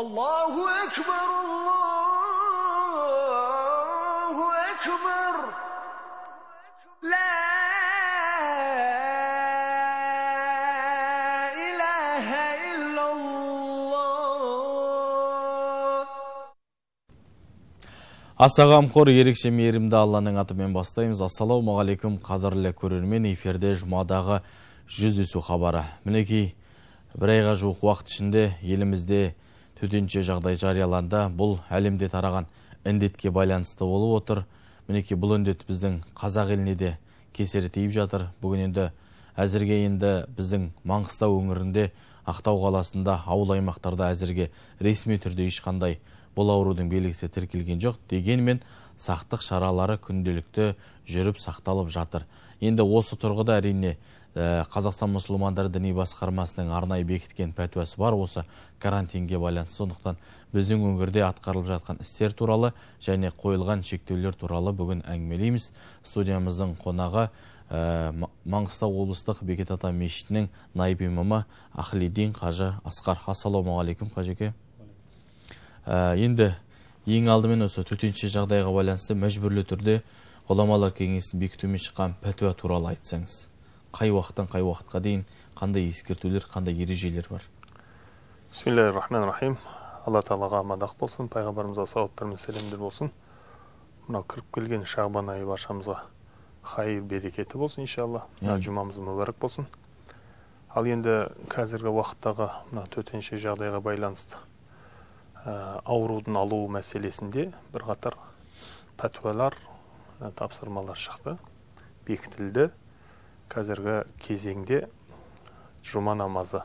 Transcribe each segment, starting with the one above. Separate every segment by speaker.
Speaker 1: Аллаху акбар, Аллаху акбар. Ла илаха иллаллах.
Speaker 2: Аса қамқор, ерекше мейірімді Алланың атымен бастаймыз. Ассалаумағалейкум, қадірлі көрермен, эфирде жұмадағы жүздесу хабары. Мінекей, бір айға жуық уақыт ішінде елімізде төтенше жағдай жарияланды. Бұл әлемде тараған індетке байланысты болып отыр. Мінекей, бұл індет біздің қазақ еліне де кесірі тиіп жатыр. Бүгін енді әзірге енді біздің Маңғыстау өңірінде, Ақтау қаласында, ауыл аймақтарда әзірге ресми түрде ешқандай бұл аурудың белгісі тіркелген жоқ. Дегенмен сақтық шаралары күнделікті жүріп сақталып жатыр. Енді осы тұрғыда әрине Қазақстан мұсылмандары діни басқармасының арнайы бекіткен пәтуасы бар осы карантинге байланысты. Сондықтан біздің өңірде атқарылып жатқан істер туралы және қойылған шектеулер туралы бүгін әңгімелейміз. Студиямыздың қонағы Маңғыстау облыстық Бекет ата мешітінің наиб имамы Ахлидин қажы Асқар. Ассалаумағалейкум, қажеке. Енді ең алдымен осы төтенше жағдайға байланысты мәжбүрлі түрде ғұламалар кеңесінің бекітуімен шыққан пәтуа туралы айтсаңыз. Қай уақыттан қай уақытқа дейін қандай ескертулер, қандай ережелер бар?
Speaker 3: Бисмиллахир-рахманир-рахим. Алла тағалаға мадақ болсын, пайғамбарымызға салауаттар мен сәлемдер болсын. Мынау кіріп келген Шағбан айы баршамызға хайыр берекеті болсын, иншалла. Мына жұмамыз мүбәрәк болсын. Ал енді қазіргі уақыттағы мына төтенше жағдайға байланысты аурудың алу мәселесінде бірқатар пәтуалар, тапсырмалар шықты, бекітілді. Қазіргі кезеңде жұма намазы,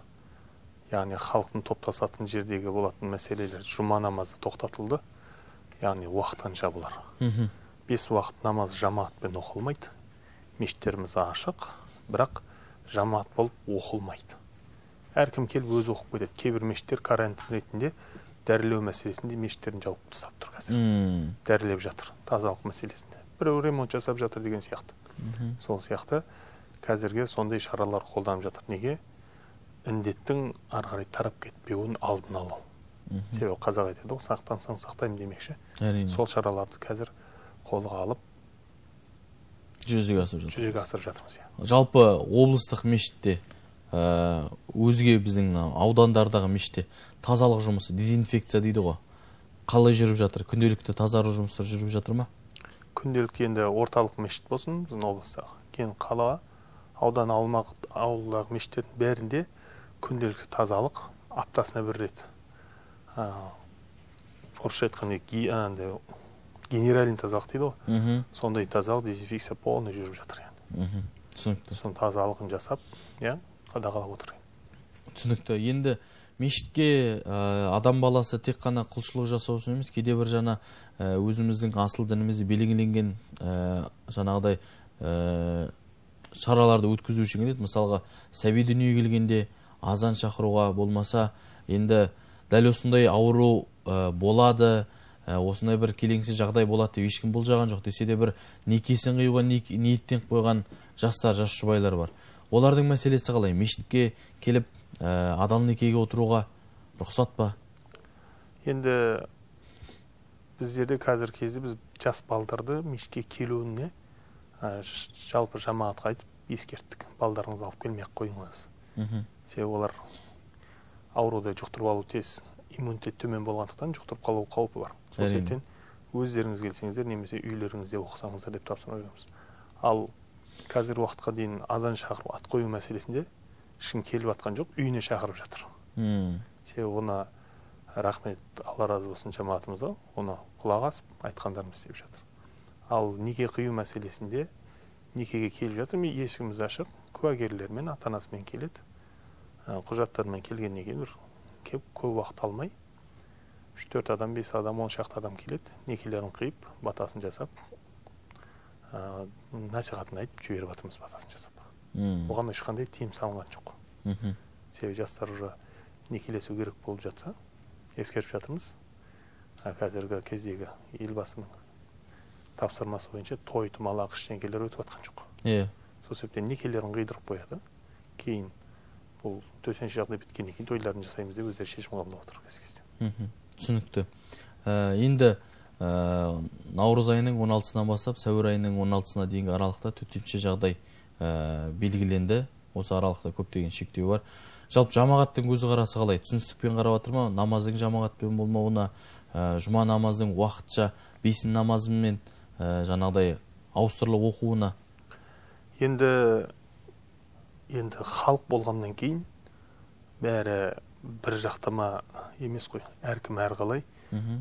Speaker 3: яғни халықтың топтасатын жердегі болатын мәселелер, жұма намазы тоқтатылды, яғни уақытынша бұлар. 5 уақыт намаз жамаатпен оқылмайды, мешіттеріміз ашық, бірақ жамаат болып оқылмайды. Әркім келіп өзі оқып кетеді. Кейбір мешіттер карантин ретінде дәрілеу мәселесінде мешіттерін жауып тастап тұр қазір. Дәрілеп жатыр, тазалық мәселесінде. Біреу ремонт жасап жатыр деген сияқты. Сол сияқты қазірге сондай шаралар қолданып жатыр. Неге? Індеттің ары қарай тарап кетпеуін алдын алу. Себебі қазақ айтады ғой, сақтансаң сақтаймын демекші. Сол шараларды қазір қолға алып
Speaker 2: жүзеге асырып жатыр.
Speaker 3: Жүзеге асырып жатырмыз.
Speaker 2: Жалпы облыстық мешітте, өзге біздің аудандардағы мешітте тазалық жұмысы, дезинфекция дейді ғой, қалай жүріп жатыр? Күнделікті тазару жұмыстары жүріп жатыр ма?
Speaker 3: Күнделікті енді орталық мешіт болсын, біздің облыстағы, кейін қала, аудан, аумақ, ауылдағы мешіттердің бәрінде күнделікті тазалық аптасына бір рет. Орысша айтқанда генеральный тазалық дейді ғой. Сондай тазалық, дезинфекция полный жүріп жатыр енді.
Speaker 2: Түсінікті.
Speaker 3: Соның тазалығын жасап, қадағалап отыр.
Speaker 2: Түсінікті. Енді мешітке адам баласы тек қана құлшылық жасау үшін емес, кейде бір жаңа өзіміздің асыл дінімізде белгіленген жаңағыдай шараларды өткізу үшін келеді. Мысалға, сәби дүниеге келгенде азан шақыруға болмаса, енді дәл осындай ауру болады, осындай бір келеңсіз жағдай болады деп ешкім болжаған жоқ. Десе де бір некесін қиюға ниеттеніп қойған жастар, жас жұбайлар бар. Олардың мәселесі қалай? Мешітке келіп адал некеге отыруға рұқсат па?
Speaker 3: Енді біздерде қазіргі кезде біз жас балдарды мешітке келуіне жалпы жамағатқа айтып ескерттік. Балдарыңызды алып келмей ақ қойыңыз. Себебі олар ауруды жұқтырып алу тез, иммунитет төмен болғандықтан жұқтырып қалу қаупі бар. Сол себептен өздеріңіз келсеңіздер немесе үйлеріңізде оқысаңыздар деп тапсырма береміз. Ал қазіргі уақытқа дейін азан шақырып ат қою мәселесінде ешкім келіп жатқан жоқ, үйіне шақырып жатыр. Себебі оны, рахмет, Алла разы болсын жамағатымызға, оны құлақ асып айтқандарымыз істеп жатыр. Ал неке қию мәселесінде некеге келіп жатыр, есігіміз ашық, куәгерлермен, ата-анасымен келеді. Құжаттармен келгеннен кейін бір кеп көп уақыт алмай 3-4 адам, 5 адам, 10 шақты адам келеді, некелерін қиып, батасын жасап, насихатын айтып жіберіп жатырмыз, батасын жасап. Оған ешқандай тыйым салынған жоқ. Себебі жастар уже некелесу керек болып жатса, ескертіп жатырмыз. Қазіргі кездегі елбасының тапсырмасы бойынша той, томалақ, ештеңелер өтіп жатқан жоқ. Сол себептен некелерін қидырып қояды. Кейін бұл төтенше жағдай біткеннен кейін тойларын жасаймыз деп өздері шешім қабылдап отыр кез кезде.
Speaker 2: Түсінікті. Енді наурыз айының 16-сынан бастап сәуір айының 16-сына дейінгі аралықта төтенше жағдай белгіленді. Осы аралықта көптеген шектеу бар. Жалпы жамағаттың көзқарасы қалай? Түсіністікпен қарап жатыр ма? Намаздың жамағатпен болмауына, жұма намаздың уақытша бесін намазымен жаңағыдай ауыстырылып оқуына?
Speaker 3: Енді халық болғаннан кейін бәрі бір жақтама емес қой. Әркім әр қалай,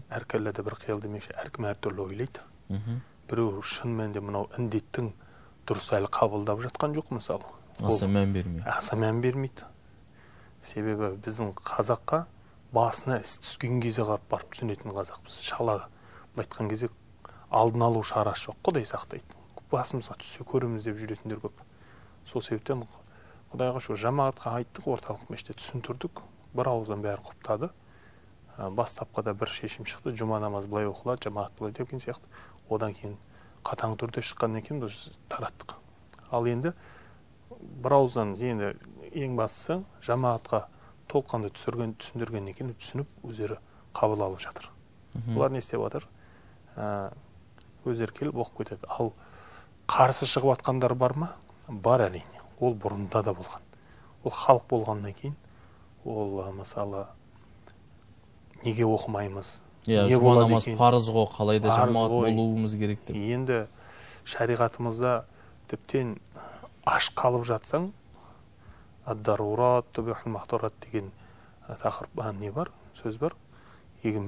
Speaker 3: әр кәлләде бір қиял демекші, әркім әртүрлі ойлайды. Біреу шын мәнінде мынау індеттің дұрыс әлі қабылдап жатқан жоқ, мысалы.
Speaker 2: Аса мән бермейді.
Speaker 3: Аса мән бермейді. Себебі біздің қазаққа басына іс түскен кезде барып түсінетін қазақпыз. Шала, былай айтқан кезде алдын алу шарасы жоқ, Құдай сақтайды. Басымызға түссе көреміз деп жүретіндер көп. Сол себептен Құдайға шүкір, жамағатқа айттық, орталық мешітте түсіндірдік, бір ауыздан бәрі құптады. Бастапқыда бір шешім шықты, жұма намазы былай оқылады, жамағат былай деген сияқты. Одан кейін қатаң түрде шыққаннан кейін біз тараттық. Ал енді бір ауыздан енді ең бастысы жамағатқа толыққанды түсіндіргеннен кейін түсініп өздері қабыл алып жатыр. Бұлар не істеп жатыр? Өздері келіп оқып кетеді. Ал қарсы шығып жатқандар бар ма? Бар әрине. Ол бұрында да болған. Ол халық болғаннан кейін ол мысалы неге оқымаймыз? Не болады
Speaker 2: намаз парыз ғой, қалай да жамағат болуымыз керек деп.
Speaker 3: Енді шариғатымызда тіптен аш қалып жатсаң, ад-дарурат тубихул махдарат деген тақырып не бар, сөз бар. Егер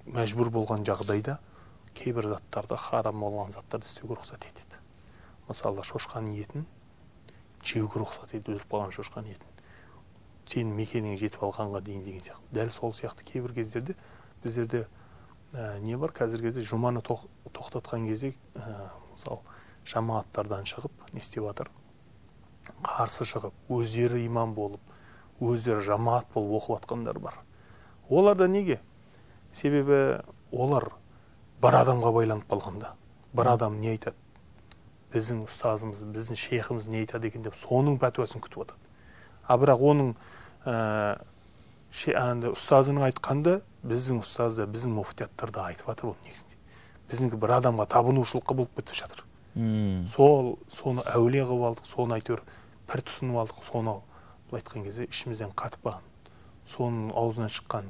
Speaker 3: мәжбүр болған жағдайда кейбір заттарды, харам болған заттарды істеуге рұқсат етеді. Мысалы, шошқаның етін жеуге рұқсат етеді, өліп қалған шошқаның етін. Сенің мекеніңе жетіп алғанға дейін деген сияқты. Дәл сол сияқты кейбір кездерде біздерде не бар, қазіргі кезде жұманы тоқтатқан кезде, мысалы, жамағаттардан шығып, не істеп жатыр? Қарсы шығып, өздері имам болып, өздері жамағат болып оқып жатқандар бар. Олар да неге? Себебі олар бір адамға байланып қалғанда, бір адам не айтады? Біздің ұстазымыз, біздің шейхіміз не айтады екен деп соның пәтуасын күтіп жатады. А бірақ оның ұстазының айтқанды біздің ұстаз да, біздің муфтияттар да айтып жатыр ол негізінде. Біздіңкі бір адамға табынушылыққа болып кетіп жатыр. Соны әулие қылып алдық, соны әйтеуір пір тұтынып алдық, соны былай айтқан кезде ішімізден қатып қалған, соның аузынан шыққан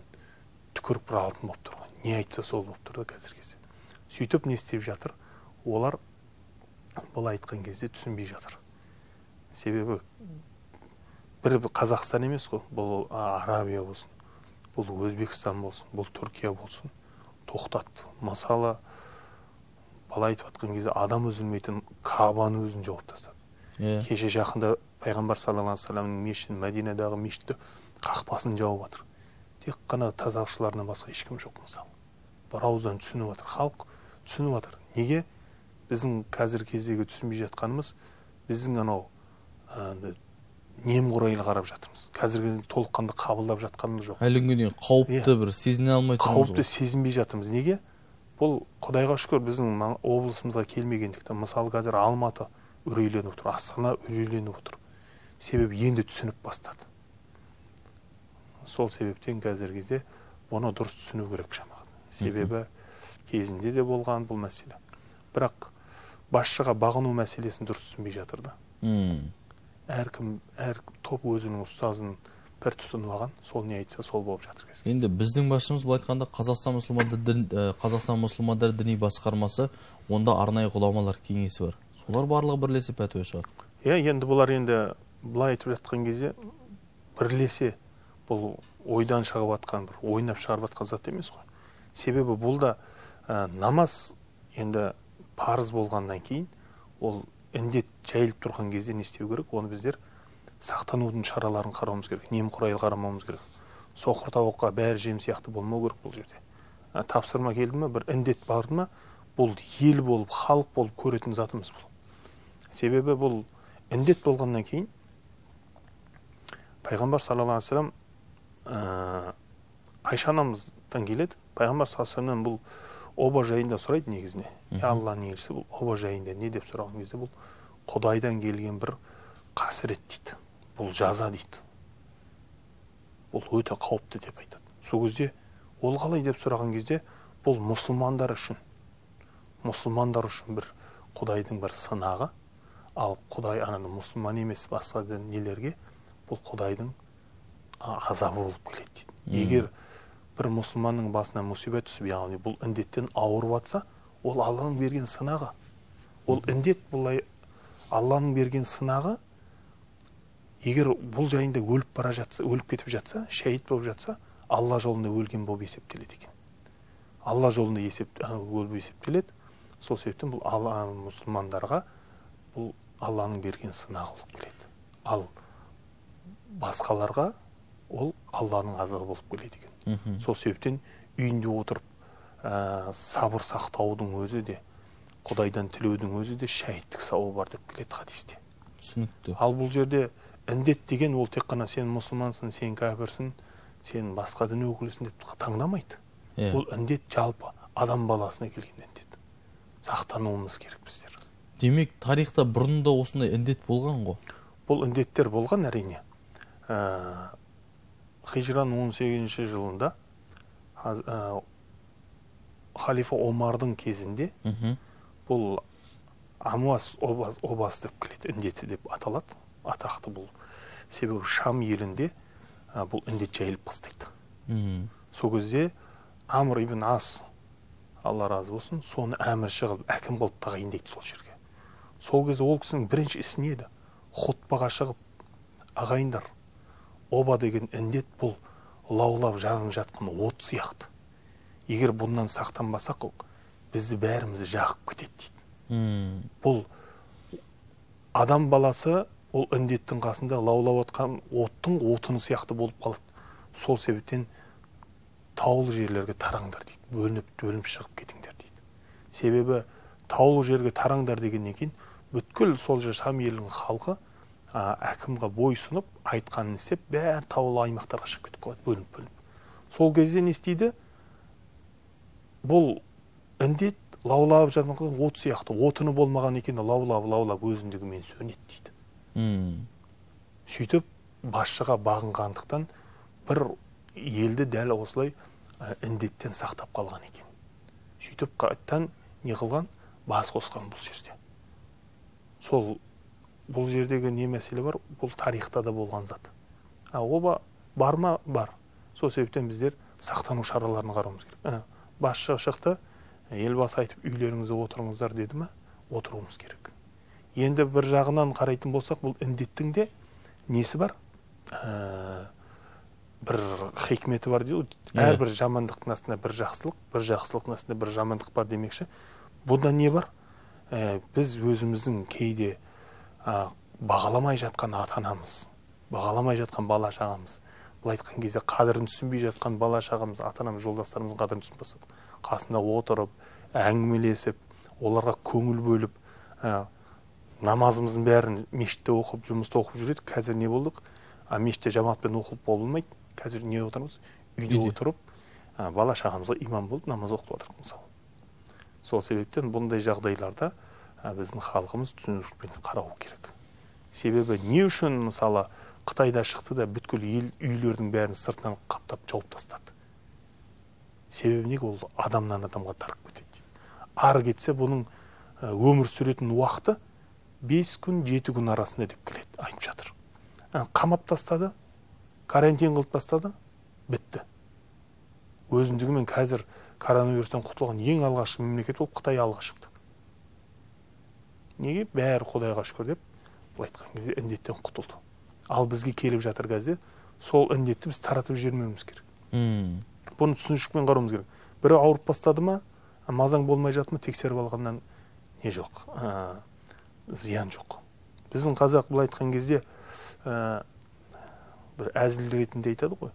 Speaker 3: түкірік бір алтын болып тұр ғой. Не айтса сол болып тұр да қазіргі кезде. Сөйтіп не істеп жатыр? Олар былай айтқан кезде түсінбей жатыр. Себебі бір Қазақстан емес қой, бұл Арабия болсын, бұл Өзбекстан болсын, бұл Түркия болсын, тоқтатты. Мысалы, бала айтып жатқан кезде адам үзілмейтін Каабаны өзін жауып тастады. Кеше жақында Пайғамбар саллаллаху алейхи вассаламның мешітін, Мәдинадағы мешітті қақпасын жауып жатыр. Тек қана тазалықшыларынан басқа ешкім жоқ мысалы. Бір ауыздан түсініп жатыр, халық түсініп жатыр. Неге? Біздің қазіргі кездегі түсінбей жатқанымыз, біздің анау немқұрайлы қарап жатырмыз. Қазіргі толыққанды қабылдап жатқанымыз жоқ.
Speaker 2: Әлі күнге дейін қауіпті бір сезіне алмай тұрмыз.
Speaker 3: Қауіпті сезінбей жатырмыз. Неге? Бұл Құдайға шүкір біздің облысымызға келмегендіктен. Мысалы, қазір Алматы үрейленіп отыр, Астана үрейленіп отыр. Себебі енді түсініп бастады. Сол себептен қазіргі кезде бұны дұрыс түсіну керек жамағат. Себебі кезінде де болған бұл мәселе. Бірақ басшыға бағыну мәселесін дұрыс түсінбей жатыр да. Әркім, әр топ өзінің ұстазын бір тұтынып алған, сол не айтса сол болып жатыр.
Speaker 2: Енді біздің басшымыз былай айтқанда Қазақстан мұсылмандар діни басқармасы, онда арнайы ғұламалар кеңесі бар. Солар барлығы бірлесе пәтуа шығарды.
Speaker 3: Иә, енді бұлар енді былай айтып жатқан кезде бірлесе, бұл ойдан шығып жатқан, бір ойнап шығарып жатқан зат емес қой. Себебі бұл да намаз енді парыз болғаннан кейін ол індет жайылып тұрған кезде не істеу керек? Оны біздер сақтанудың шараларын қарауымыз керек, немқұрайлы қарамауымыз керек. Соқыр тауыққа бәрі жем сияқты болмау керек бұл жерде. Тапсырма келді ме, бір індет барды ма, бұл ел болып, халық болып көретін затымыз бұл. Себебі бұл індет болғаннан кейін Пайғамбар саллаллаху алейхи вассалам Айша анамыздан келеді. Пайғамбар саллаллаху алейхи вассаламнан бұл оба жайында сұрайды негізіне. Алланың елшісі бұл оба жайында не деп сұраған кезде бұл Құдайдан келген бір қасірет дейді. Бұл жаза дейді. Бұл өте қауіпті деп айтады. Сол кезде ол қалай деп сұраған кезде, бұл мұсылмандар үшін бір Құдайдың бір сынағы, ал Құдай ананы мұсылман емес басқа нелерге бұл Құдайдың азабы болып келеді дейді. Егер бір мұсылманның басына мұсибет түсіп, яғни бұл індеттен ауырып атса, ол Алланың берген сынағы. Ол індет бұл Алланың берген сынағы. Егер бұл жайында өліп бара жатса, өліп кетіп жатса, шәйіт болып жатса, Алла жолында өлген болып есептеледі екен. Алла жолында өліп есептеледі. Сол себептен бұл мұсылмандарға бұл Алланың берген сынағы болып келеді. Ал басқаларға ол Алланың азабы болып келеді екен. Сол себептен үйінде отырып сабыр сақтаудың өзі де, Құдайдан тілеудің өзі де шәһиттік сауабы бар деп келеді хадисте.
Speaker 2: Түсінікті.
Speaker 3: Ал бұл жерде індет деген ол тек қана сен мұсылмансың, сен кәпірсің, сен басқа дін өкілісің деп таңдамайды. Бұл індет жалпы адам баласына келген індет. Сақтануымыз керек біздер.
Speaker 2: Демек, тарихта бұрын да осындай індет болған ғой?
Speaker 3: Бұл індеттер болған әрине. Хижраның 18 жылында халифа Омардың кезінде бұл Амуас обасы деп келеді, індеті деп аталады. Атақты бұл. Себебі Шам елінде бұл індет жайылып бастайды. Сол кезде Амр ибн Ас, Алла разы болсын, соны әмірші қылып, әкім қылып тағайындайды сол жерге. Сол кезде ол кісінің бірінші ісі не еді? Хутбаға шығып, ағайындар, оба деген індет бұл лаулап жанып жатқан от сияқты. Егер бұндан сақтанбасақ, бізді бәрімізді жағып кетеді дейді. Бұл адам баласы ол індеттің қасында лаулап атқан оттың отыны сияқты болып қалады. Сол себептен таулы жерлерге тараңдар дейді, бөлініп шығып кетіңдер дейді. Себебі таулы жерге тараңдар дегеннен кейін бүткіл сол жер Шам елінің халқы әкімге бойсұнып, айтқанын істеп, бәрі таулы аймақтарға шығып кетіп қалады, бөлініп-бөлініп. Сол кезде не істейді? Бұл індет лаулап жатқан от сияқты, отыны болмаған екен, лаулап өзіндігімен сөнеді дейді. Сөйтіп басшыға бағынғандықтан бір елді дәл осылай індеттен сақтап қалған екен. Сөйтіп қайтадан не қылған? Бас қосқан бұл жерде. Сол бұл жердегі не мәселе бар? Бұл тарихта да болған зат. Оба бар ма? Бар. Сол себептен біздер сақтану шараларын қарауымыз керек. Басшы шықты, елбасы айтып үйлеріңізде отырыңыздар деді ме? Отыруымыз керек. Енді бір жағынан қарайтын болсақ, бұл індеттің де несі бар? Бір хикметі бар дейді. Әрбір жамандықтың астында бір жақсылық, бір жақсылықтың астында бір жамандық бар демекші. Бұнда не бар? Біз өзіміздің кейде бағаламай жатқан ата-анамыз, бағаламай жатқан бала шағамыз, былай айтқан кезде қадірін түсінбей жатқан бала шағамыз, ата-анамыз, жолдастарымыздың қадірін түсініп бастадық. Қасында отырып, әңгімелесіп, оларға көңіл бөліп, намазымыздың бәрін мешітте оқып, жұмыста оқып жүредік. Қазір не болдық? Мешітте жамағатпен оқып болмайды. Қазір не отырмыз? Үйде отырып, бала шағамызға имам болып намаз оқып отырмыз мысалы. Сол себептен бұндай жағдайларда біздің халқымыз түсінушілікпен қарау керек. Себебі не үшін мысалы Қытайда шықты да бүткіл ел үйлердің бәрін сыртынан қаптап жауып тастады. Себебі неге? Ол адамнан адамға тарап кетеді дейді. Ары кетсе бұның өмір сүретін уақыты 5 күн, 7 күн арасында деп келеді, айтып жатыр. Қамап тастады, карантин қылып тастады, бітті. Өзіндігімен қазір коронавирустан құтылған ең алғашқы мемлекет болып Қытай алға шықты. Неге? Бәрі Құдайға шүкір деп, былай айтқан кезде індеттен құтылды. Ал бізге келіп жатыр қазір, сол індетті біз таратып жібермеуіміз керек. Бұны түсінушілікпен қарауымыз керек. Бірі ауырып бастады ма, мазаң болмай жатты ма, тексеріп алғаннан не жоқ, зиян жоқ. Біздің қазақ былай айтқан кезде бір әзіл ретінде айтады ғой,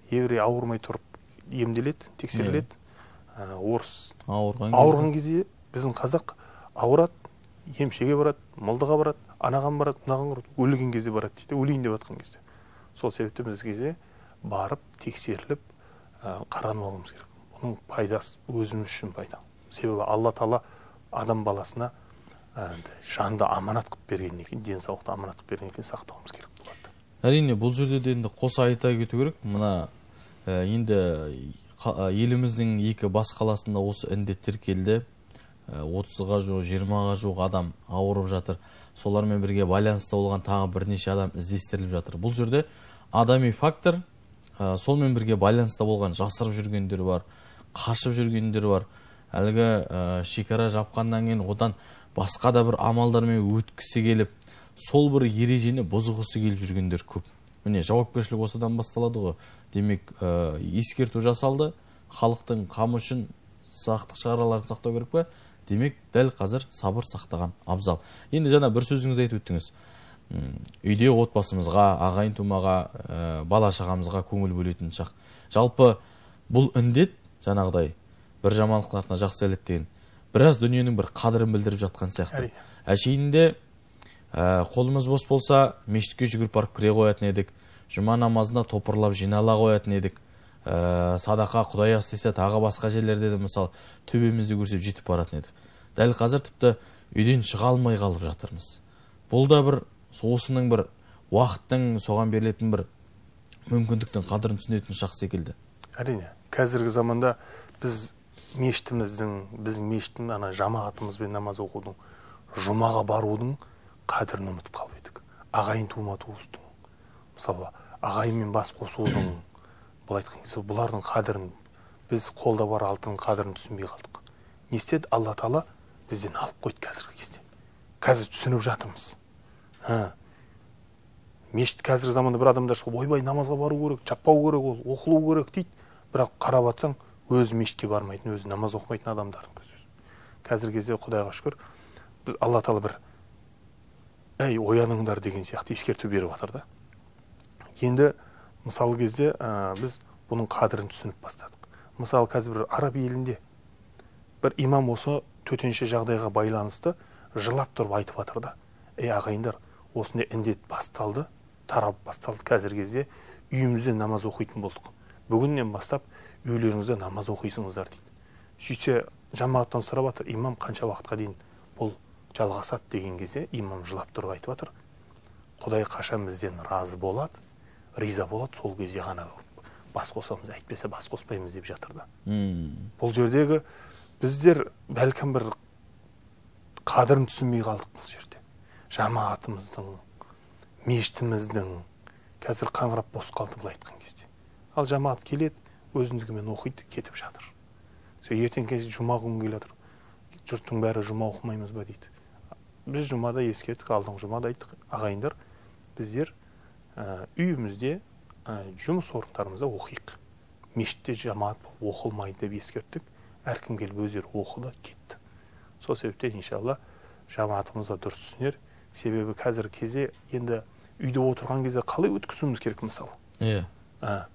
Speaker 3: еврей ауырмай тұрып емделеді, тексеріледі, орыс ауырған кезде біздің қазақ ауырады, емшіге барады, молдаға барады, анаған барады, мынаған барады, өлген кезде барады дейді, өлейін деп жатқан кезде. Сол себептен біз кезде барып, тексеріліп, қаранып алуымыз керек. Бұның пайдасы өзіміз үшін пайда. Себебі Алла Тағала адам баласына жанды аманат қылып берген екен, денсаулықты аманат қылып берген екен, сақтауымыз керек болады.
Speaker 2: Әрине, бұл жерде де енді қоса айта кету керек. Мына Енді еліміздің екі бас қаласында осы індет тіркелді. 30-ға жуық, 20-ға жуық адам ауырып жатыр. Солармен бірге байланыста болған тағы бірнеше адам іздестіріліп жатыр. Бұл жерде адами фактор, сонымен бірге байланыста болған жасырып жүргендер бар, қашып жүргендер бар. Әлгі шекара жапқаннан кейін одан басқа да бір амалдармен өткісі келіп, сол бір ережені бұзғысы келіп жүргендер көп. Міне, жауапкершілік осыдан басталады ғой. Демек, ескерту жасалды, халықтың қамы үшін сақтық шараларын сақтау керек пе? Демек, дәл қазір сабыр сақтаған абзал. Енді жаңа бір сөзіңізді айтып өттіңіз. Үйде отбасымызға, ағайын тумаға, бала шағамызға көңіл бөлетін шақ. Жалпы бұл індет жаңағыдай бір жамандықтың артынан жақсы келеді деген біраз дүниенің бір қадірін білдіріп жатқан сияқты. Әшейінде қолымыз бос болса, мешітке жүгіріп барып кіре қоятын едік. Жұма намазында топырлап жинала қоятын едік. Садақа, құдай ас десе, тағы басқа жерлерде де мысалы төбемізді көрсеп жетіп баратын едік. Дәл қазір тіпті үйден шыға алмай қалып жатырмыз. Бұл да бір осының бір уақыттың соған берілетін бір мүмкіндіктің қадірін түсінетін шақ секілді.
Speaker 3: Әрине, қазіргі заманда біз мешітіміздің, біздің мешіттің ана жамағатымызбен намаз оқудың, жұмаға барудың қадірін ұмытып қалып едік. Ағайын тума туыстың, мысалы, ағайынмен бас қосудың, бұл айтқан кезде бұлардың қадірін, біз қолда бар алтынның қадірін түсінбей қалдық. Не істеді? Алла Тағала бізден алып қойды қазіргі кезде. Қазір түсініп жатырмыз. Мешіт қазіргі заманда бір адамдар шығып, ойбай, намазға бару керек, жаппау керек, ол оқылу керек дейді. Бірақ қарап атсаң, өзі мешітке бармайтын, өзі намаз оқымайтын адамдардың көзі. Қазіргі кезде Құдайға шүкір, біз Алла Тағала бір әй ояныңдар деген сияқты ескерту беріп жатыр да. Енді мысалы кезде біз бұның қадірін түсініп бастадық. Мысалы қазір бір араб елінде бір имам осы төтенше жағдайға байланысты жылап тұрып айтып жатыр да. Ей ағайындар, осындай індет басталды, таралып басталды. Қазіргі кезде үйімізде намаз оқитын болдық. Бүгіннен бастап үйлеріңізде намаз оқисыңыздар дейді. Сөйтсе жамағаттан сұрап жатыр, имам қанша уақытқа дейін бұл жалғасады деген кезде имам жылап тұрып айтып жатыр. Құдай қашан бізден разы болады, риза болады, сол кезде ғана бас қосамыз, әйтпесе бас қоспаймыз деп жатыр да. Бұл жердегі біздер бәлкім бір қадірін түсінбей қалдық бұл жерде. Жамағатымыздың, мешітіміздің қазір қаңырап бос қалды былай айтқан кезде. Ал жамағат келеді, өзіндігімен оқиды, кетіп жатыр. Сол ертең кезде жұма күні келе жатыр. Жұрттың бәрі жұма оқымаймыз ба дейді. Біз жұмада ескерттік, алдыңғы жұмада айттық, ағайындар, біздер үйімізде, жұмыс орындарымызда оқиық. Мешітте жамағат оқылмайды деп ескерттік. Әркім келіп өздері оқыды, кетті. Сол себептен иншалла жамағатымыз да дұрыс түсінер. Себебі қазіргі кезде енді үйде отырған кезде қалай өткізуіміз керек мысалы?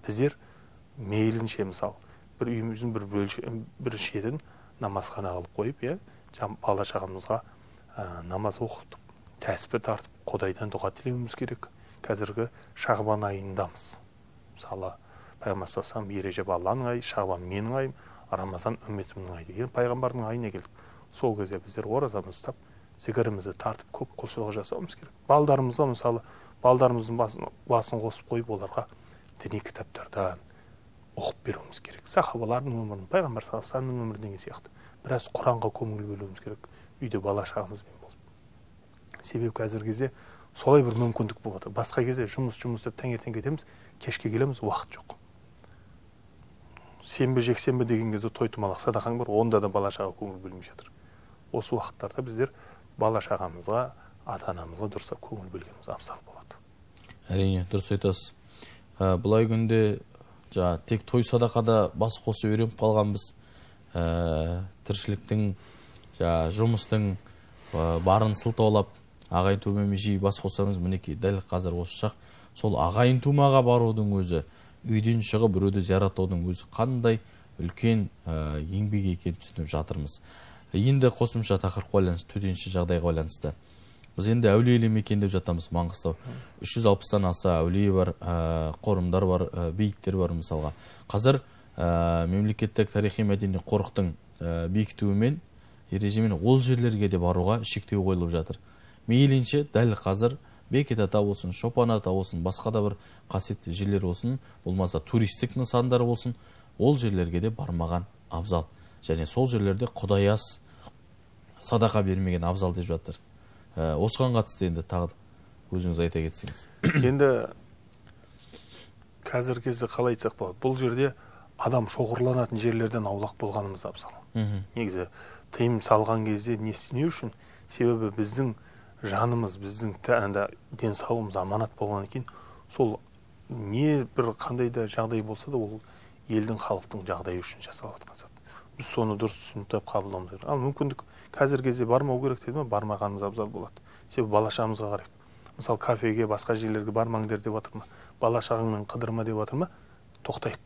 Speaker 3: Біздер мейлінше мысалы бір үйіміздің бір шетін намазхана қылып қойып, бала шағамызға намаз оқытып, тәсбі тартып, Құдайдан дұға тілеуіміз керек. Қазіргі Шағбан айындамыз. Мысалы, Пайғамбар саллаллаху алейхи Ережеп Алланың айы, Шағбан менің айым, Рамазан үмметімнің айы деген пайғамбардың айына келдік. Сол кезде біздер оразамызды ұстап, зікірімізді тартып, көп құлшылық жасауымыз керек. Балдарымызға мысалы, балдарымыздың басын қосып қойып, оларға діни кітаптардан оқып беруіміз керек. Сахабалардың өмірін, пайғамбар саллаллаху алейхи вассаламның өмірін деген сияқты. Біраз Құранға көңіл бөлуіміз керек. Үйде бала шағамызбен болып. Себебі қазіргі кезде солай бір мүмкіндік болып жатыр. Басқа кезде жұмыс деп таңертең кетеміз, кешке келеміз, уақыт жоқ. Сенбі, жексенбі деген кезде той томалақ садақаң бар, онда да бала шаға көңіл бөлмей жатыр. Осы уақыттарда біздер бала шағамызға, ата-анамызға дұрыстап көңіл бөлгеніміз абзал болады.
Speaker 2: Әрине, дұрыс айтасыз. Былай күнде тек той садақада бас қосып үйреніп қалғанбыз. Тіршіліктің, жұмыстың барын сылтаулап, ағайын тумамен жиі бас қосамыз. Мінекей, дәл қазір осы шақ сол ағайын тумаға барудың өзі, үйден шығып біреуді зияраттаудың өзі қандай үлкен еңбек екенін түсініп жатырмыз. Енді қосымша тақырыпқа байланысты, төтенше жағдайға байланысты. Біз енді әулиелі мекен деп жатамыз Маңғыстау. 360-тан аса әулие бар, қорымдар бар, бейіттер бар мысалға. Қазір мемлекеттік тарихи мәдени қорықтың бекітуімен, ережемен ол жерлерге де баруға шектеу қойылып жатыр. Мейлінше дәл қазір Бекет ата болсын, Шопан ата болсын, басқа да бір қасиетті жерлер болсын, болмаса туристік нысандар болсын, ол жерлерге де бармаған абзал. Және сол жерлерде құдай ас садақа бермеген абзал деп жатыр. Осыған қатысты енді тағы өзіңіз айта кетсеңіз.
Speaker 3: Енді қазіргі кезде қалай айтсақ болады? Бұл жерде адам шоғырланатын жерлерден аулақ болғанымыз абзал. Негізі тыйым салған кезде не үшін? Себебі біздің жанымыз, біздің денсаулығымыз аманат болғаннан кейін сол не бір қандай да жағдай болса да ол елдің, халықтың жағдайы үшін жасалып жатқан зат. Біз соны дұрыс түсініп қабылдауымыз керек. Ал мүмкіндік қазіргі кезде бармау керек деді ме, бармағанымыз абзал болады. Себебі бала шағамызға қарайық. Мысалы кафеге, басқа жерлерге бармаңдар деп жатыр ма, бала шағаңмен қыдырма деп жатыр ма, тоқтайық.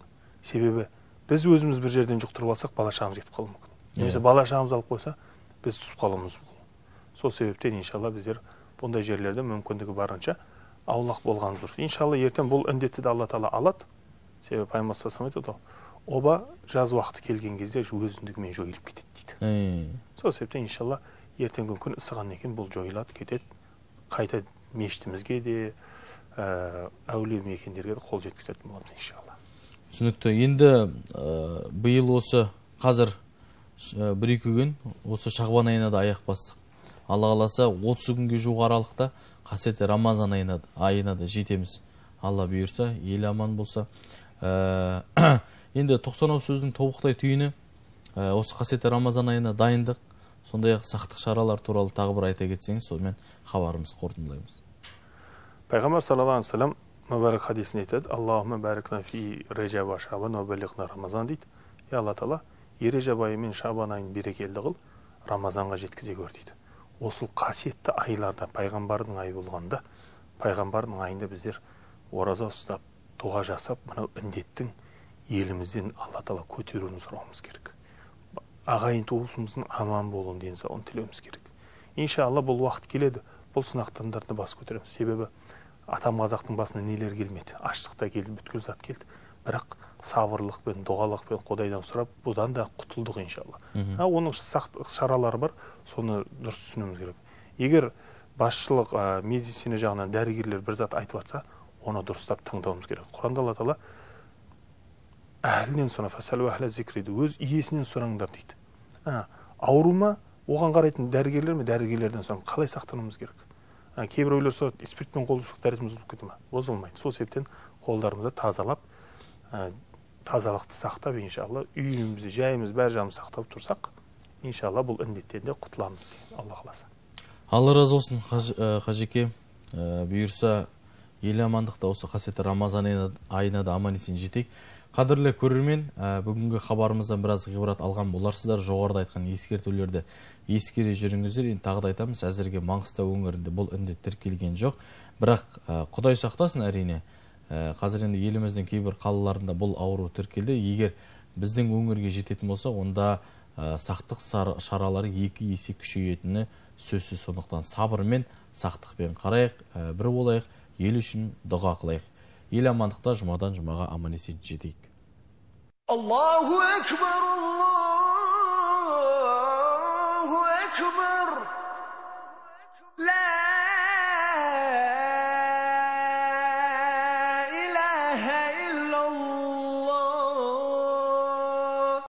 Speaker 3: Себебі біз өзіміз бір жерден жұқтырып алсақ, бала шағамыз кетіп қалуы мүмкін. Немесе бала шағамыз алып қойса, біз түсіп қалуымыз мүмкін. Сол себептен иншалла біздер бұндай жерлерде мүмкіндігі барынша аулақ болғанымыз дұрыс. Иншалла ертең бұл індетті де Алла тағала алады. Себебі пайғамбар саллаллаху алейхи вассалам айтады, оба жаз уақыты келген кезде өзіндігімен жойылып кетеді дейді. Сол себептен иншалла ертеңгі күн ысығаннан кейін бұл жойылады, кетеді. Қайта мешітімізге де, әулие мекендерге де қол жеткізетін боламыз иншалла.
Speaker 2: Түсінікті. Енді биыл осы қазір бір-екі күн осы Шағбан айына да аяқ бастық. Алла қаласа 30 күнге жуық аралықта қасиетті Рамазан айына да жетеміз. Алла бұйырса, ел аман болса. Енді 90 ауыз сөздің тобықтай түйіні осы қасиетті Рамазан айына дайындық, сондай-ақ сақтық шаралар туралы тағы бір айта кетсеңіз, сонымен хабарымызды қорытындылаймыз.
Speaker 3: Пайғамбар саллаллаху алейхи вассалам мүбәрәк хадисінде айтады: Аллахумма барик лана фи Ражаб ва Шабан ва баллигна Рамазан дейді. Я Алла тағала, Ражаб айы мен Шабан айын берекелі қыл, Рамазанға жеткізе көр дейді. Осы қасиетті айларда, пайғамбардың айы болғанда, пайғамбардың айында біздер ораза ұстап, дұға жасап, мынау індеттің елімізден Алла тағала көтеруін сұрауымыз керек. Ағайын туысымыздың аман болуын, денсаулығын тілеуіміз керек. Иншалла бұл уақыт келеді, бұл сынақтан да бас көтереміз. Себебі атам қазақтың басына нелер келмеді, аштық та келді, бүткіл зат келді. Бірақ сабырлықпен, дұғалықпен Құдайдан сұрап, бұдан да құтылдық иншалла. Оның сақтық шаралары бар, соны дұрыс түсінуіміз керек. Егер басшылық, медицина жағынан дәрігерлер бір зат айтып жатса, оны дұрыстап тыңдауымыз керек. Құранда Алла тағала әһлінен сұра, фәсәлу әһлә зикр дейді, өз иесінен сұраңдар дейді. Ауру ма, оған қарайтын дәрігерлер ме, дәрігерлерден сұраңдар, қалай сақтануымыз керек. Кейбіреулер сұрады, спиртпен қол жусақ дәретіміз бұзылып кете ме? Бұзылмайды. Сол себептен қолдарымызды тазалап, тазалықты сақтап, иншалла, үйімізді, жайымыз, бәр жағымызды сақтап тұрсақ, иншалла бұл індеттен де құтыламыз, Алла қаласа.
Speaker 2: Алла разы болсын, Қажеке. Бұйырса, ел амандықта осы қасиетті Рамазан айына да аман есен жетейік. Қадірлі көрермен, бүгінгі хабарымыздан біраз ғибрат алған боларсыздар. Жоғарыда айтқан ескертулерді ескере жүріңіздер. Енді тағы да айтамыз, әзірге Маңғыстау өңірінде бұл індет тіркелген жоқ. Бірақ Құдай сақтасын әрине. Қазір енді еліміздің кейбір қалаларында бұл ауру тіркелді. Егер біздің өңірге жететін болса, онда сақтық шаралары екі есе күшейетіні сөзсіз. Сондықтан сабырмен, сақтықпен қарайық, бір болайық, ел үшін дұға қылайық. Ел амандықта жұмадан жұмаға аман есен жетейік.
Speaker 1: Аллаху акбар, Аллаху акбар.